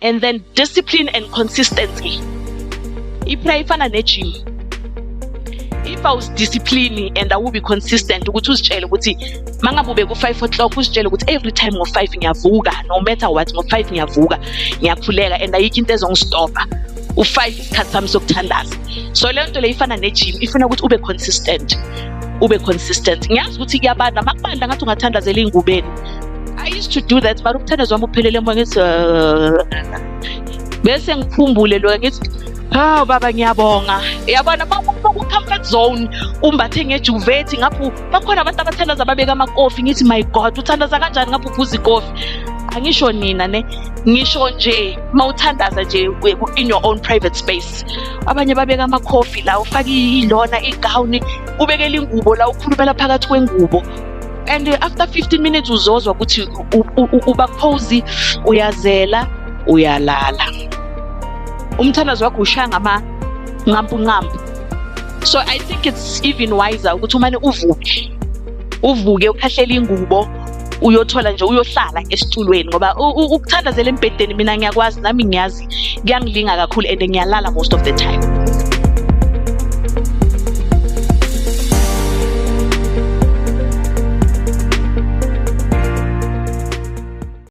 And then discipline and consistency. I-prayer ifana ne-gym. If awuzidiscipline and awubi consistent ukuthi uzitshele ukuthi mangabe ube ku-5 o'clock, uzitshele ukuthi every time ngo-5 ngiyavuka, no matter what, ngo-5 ngiyavuka, ngiyakhuleka and ayikho into ezongistopha. U-5 isikhathi sami sokuthandaza. So leyo nto leyo ifana ne-gym, ifuna ukuthi ube consistent, ube consistent. Ngiyazi ukuthi kuyabanda, makubanda ngathi ungathandazela ey'ngubeni. I used to do that, but umthandazo wami uphelele emoya, ngithi bese ngikhumbule lo, ngithi, "Hawu baba, ngiyabonga." Yabona, ku-comfort zone, umbathe ngejuvethi ngapho. Bakhona abantu abathandaza babeka amakofi. Ngithi, "My God, uthandaza kanjani ngapho uphuza ikofi?" Angisho nina ne, ngisho nje mawuthandaza nje in your own private space. Abanye babeka amakhofi la, ufake ilona igawuni, ubekele ingubo la, ukhulumela phakathi kwengubo, and after 15 minutes uzozwa ukuthi uba cozy, uyazela, uyalala, umthandazo wakho ushaya ngama nqampu nqampu. So I think it's even wiser ukuthi umane uvuke, uvuke ukhahlela ingubo, uyothola nje, uyohlala esitulweni, ngoba ukuthandazela embhedeni, mina ngiyakwazi nami, ngiyazi kuyangilinga kakhulu and ngiyalala most of the time.